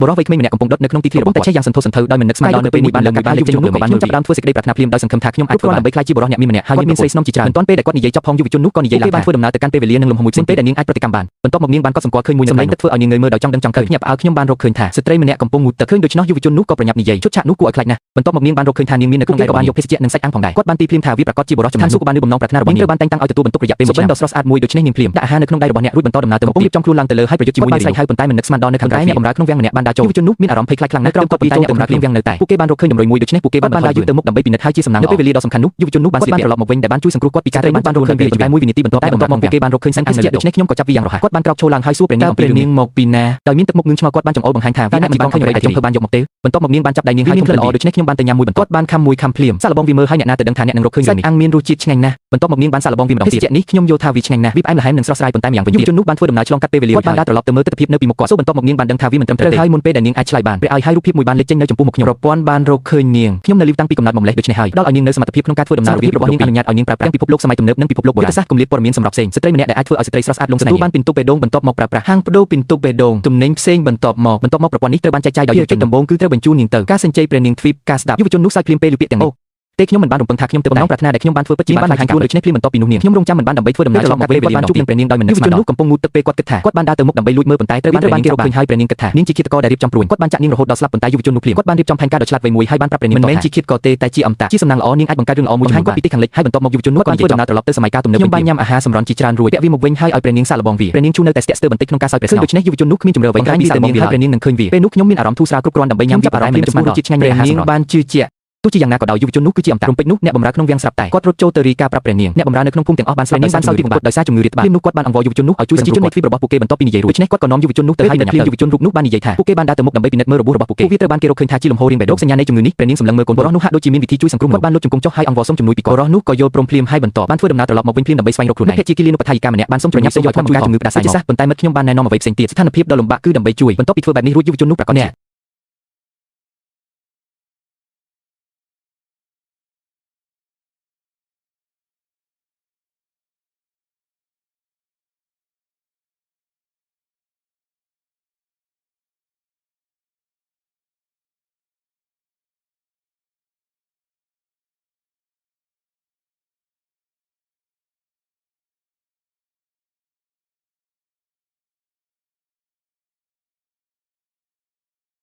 បុរសវ័យក្មេងម្នាក់កំពុងដុតនៅក្នុងទីធ្លារបស់តែឆេះយ៉ាងសន្ធោសន្ធៅដោយមិននឹកស្មានដល់នៅពេលមួយបានលើកមួយបានលេចចេញមកលើបានខ្ញុំចាប់ផ្ដើមធ្វើសេចក្តីប្រាថ្នាភ្លាមដោយសង្ឃឹមថាខ្ញុំអាចធ្វើបានដើម្បីក្លាយជាបុរសអ្នកមានម្នាក់ហើយមានស្រីស្នំជាច្រើនមិនទាន់ពេលដែលគាត់និយាយចប់ផងយុវជននោះក៏និយាយឡើងថាធ្វើដំណើរទៅកាន់ពេលវេលានិងលំហមួយផ្សេងពេលដែលនាងអាចប្រតិកម្មបានបន្ទាប់មកនាងបានកត់សម្គាល់ឃើញមួយសម្លេងទឹកធ្វើឲ្យនាងងើយមើលដោយចង់ដឹងចង់ឃើញភ្ញាក់ផ្អើលខ្ញុំបានរកឃើញថាស្ត្រីម្នាក់កំពុងងូតទឹកឃើញដូច្នោះយុវជននោះក៏ប្រញាប់និយាយឈុតឆាកនោះគួរឲ្យខ្លាចណាស់បន្ទាប់មកនាងបានរកឃើញថានាងមាននៅក្នុងដៃក៏បានយកភេសជ្ជៈនិងសាច់អាំងផងដែរគាត់បានទីភ្លាមថាវាប្រាកដជាបុរសចំណានសុខបានលើបំណងប្រាថ្នារបស់នាងត្រូវបានតែងតាំងឲ្យទទួលបន្ទុករយៈពេលមួយឆ្នាំដ៏ស្រស់ស្អាតមួយដូច្នេះនាងភ្លាមដាក់អាហារនៅក្នុងដៃរបស់អ្នករួចបន្តដំណើរទៅមុខកំពុងរៀបចំខ្លួនឡើងទៅលើហើយប្រយុទ្ធជាមួយនារីហើយប៉ុន្តែមិននឹកស្មានដល់នៅខាងក្រៅអ្នកបម្រើក្នុងវាំងម្នាក់បានដើរចូលយុវជននោះមានអារម្មណ៍ភ័យខ្លាចខ្លាំងណាស់ក្រោមគាត់ប៉ុន្តែអ្នកបម្រើក្នុងវាំងនៅតែពួកគេបានរកឃើញតម្រុយមួយដូច្នេះពួកគេបានដើរយឺតទៅមុខដើម្បីពិនិត្យហើយជាសំណាងនៅពេលវេលាដ៏សំខាន់នោះយុវជននោះបានត្រឡប់មកវិញដែលបានជួយសង្គ្រោះគាត់ពីការត្រូវបានរកឃើញវាប៉ុន្តែមួយវិនាទីបន្ទាប់តែបន្ទាប់មកពួកគេបានរកឃើញសាច់អាំងនៅលើដូច្នេះខ្ញុំក៏ចាប់វាយ៉ាងរហ័សគាត់បានក្រោកឈរឡើងហើយសួរព្រះនាងអំពីរឿងនាងមកពីណាដោយមានទឹកមុខងឿងឆ្ងល់គាត់បានចង្អុលបង្ហាញថាវាអាចមិនបានឃើញអ្វីដែលខ្ញុំធ្វើបានយកមកទេបន្ទាប់មកនាងបានចាប់ដៃនាងហើយមានក្លិនល្អដូច្នេះខ្ញុំបានទៅញ៉ាំមួយបន្ទាប់បានខាំមួយខាំភ្លាមសាកល្បងវាមើលហើយអ្នកណាទៅដឹងថាអ្នកនឹងរកឃើញរឿងនេះអាំងមានរសជាតិឆ្ងាញ់ណាស់បន្ទាប់មកនាងបានសាកល្បងវាម្ដងទៀតភេសជ្ជៈនេះខ្ញុំយល់ថាវាឆ្ងាញ់ណាស់វាផ្អែមល្ហែមនិងស្រស់ស្រាយប៉ុន្តែម្យ៉ាងវិញទៀតយុវជននោះបានធ្វើដំណើរឆ្លងកាត់ពេលវេលាគាត់បានដើរត្រឡប់ទៅមើលទិដ្ឋភាពនៅពីមុខគាត់សូបន្ទាប់មកនាងបានដឹងថាវាមិនត្រឹមត្រូវទេហើយមុនពេលដែលនាងអាចឆ្លើយបានព្រះឲ្យហើយរូបភាពមួយបានលេចចេញនៅចំពោះមុខខ្ញុំប្រព័ន្ធបានរកឃើញនាងខ្ញុំនៅលីវតាំងពីកំណត់មកម្លេះដូច្នេះហើយផ្ដល់ឲ្យនាងនៅសមត្ថភាពក្នុងការធ្វើដំណើររបៀបរបស់នាងអនុញ្ញាតឲ្យនាងប្រើប្រាស់ទាំងពិភពលោកសម័យទំនើបនិងពិភពលោកបុរាណយុទ្ធសាស្ត្រគម្លាតព័ត៌មានសម្រាប់ផ្សេងស្ត្រីម្នាក់ដែលអាចធ្វើឲ្យស្ត្រីស្រស់ស្អាតលងស្នេហ៍ទទួលបានពិន្ទុបេះដូងបន្ទាប់មកប្រើប្រាស់ហាងប្ដូរពិន្ទុបេះដូងទំនិញផ្សេងបន្ទាប់មកបន្ទាប់មកប្រព័ន្ធនេះត្រូវបានចែកចាយដោយយុវជនដំបូងគឺត្រូវបញ្ជូននាងទៅការសញ្ជ័យព្រះនាងទ្វីបការស្ដាប់យុវជននោះសើចភ្លាមពេលឮពាក្យទាំងនេះទេខ្ញុំមិនបានរំពឹងថាខ្ញុំទៅបំណងប្រាថ្នាដែលខ្ញុំបានធ្វើពិតជាបានបង្ហាញខ្លួនដូច្នេះភ្លាមបន្ទាប់ពីនោះនាងខ្ញុំរងចាំមិនបានដើម្បីធ្វើដំណើរឆ្លងកាត់ពេលវេលាបានជួបនឹងព្រះនាងដោយមិននឹកស្មានដល់នោះកំពុងងូតទឹកពេលគាត់គិតថាគាត់បានដើរទៅមុខដើម្បីលួចមើលប៉ុន្តែត្រូវបានគេរកឃើញហើយព្រះនាងគិតថានាងជាឃាតករដែលរៀបចំព្រួញគាត់បានចាក់នាងរហូតដល់ស្លាប់ប៉ុន្តែយុវជននោះភ្លាមគាត់បានរៀបចំផែនការដ៏ឆ្លាតវៃមួយហើយបានប្រាប់ព្រះនាងមិនមែនជាឃាតករទេតែជាអមតៈជាសំណាងល្អនាងអាចបង្កើតរឿងល្អមួយបង្ហាញគាត់ពីទីខាងលិចហើយបន្ទាប់មកយុវជននោះក៏បានធ្វើដំណើរត្រឡប់ទៅសម័យកាលទំនើបខ្ញុំបានញ៉ាំអាហារសម្រន់ជាច្រើនរួចពាក់វាមកវិញហើយឲ្យព្រះនាងសាកល្បងវាព្រះនាងឈូនៅតែស្ទាក់ស្ទើរបន្តិចក្នុងការសោយព្រះស្នោដូច្នេះយុវជននោះគ្មានជម្រើសអ្វីក្រៅពីសាកល្បងវាហើយព្រះនាងនឹងឃើញវាពេលនោះខ្ញុំមានអារម្មណ៍ធូរស្រាលគ្រប់គ្រាន់ដើម្បីញ៉ាំវាអារម្មណ៍ចំពោះរសជាតិឆ្ងាញ់នៃអាហារសម្រន់បានជឿជាក់ទោះជាយ៉ាងណាក៏ដោយយុវជននោះគឺជាអមតៈរំពេចនោះអ្នកបម្រើក្នុងវាំងស្រាប់តែគាត់រត់ចូលទៅរាយការណ៍ប្រាប់ព្រះនាងអ្នកបម្រើនៅក្នុងភូមិទាំងអស់បានស្លាប់ដោយសារសោយទីបំផុតដោយសារជំងឺរាតត្បាតភ្លាមនោះគាត់បានអង្វរយុវជននោះឲ្យជួយសង្គ្រោះនៃទ្វីបរបស់ពួកគេបន្ទាប់ពីនិយាយរួចដូច្នេះគាត់ក៏នាំយុវជននោះទៅហើយភ្លាមយុវជនរូបនោះបាននិយាយថាពួកគេបានដើរទៅមុខដើម្បីពិនិត្យមើលរបួសរបស់ពួកគេពួកវាត្រូវបានគេរកឃើញថាជាលំហូររាងបេះដូងសញ្ញានៃជំងឺនេះព្រះនាងសម្លឹងមើលកូនបុរសនោះហាក់ដូចជាមានវិធីជួយសង្គ្រោះគាត់បានលុតជង្គង់ចុះហើយអង្វរសុំជំនួយពីគាត់បុរសនោះក៏យល់ព្រមភ្លាមហើយបន្តបានធ្វើដំណើរត្រឡប់មកវិញភ្លាមដើម្បីស្វែងរកខ្លួនឯងភេទជាគិលានុបដ្ឋាយិកាម្នាក់បានសុំប្រញាប់សូមឲ្យគាត់ជួយការជំងឺផ្ដាសាយមកប៉ុន្តែមិត្តខ្ញុំបានណែនាំអ្វីផ្សេងទៀតស្ថានភាពដ៏លំបាកគឺដើម្បីជួយបន្ទាប់ពីធ្វើបែបនេះរួចយុវជននោះប្រាកដជា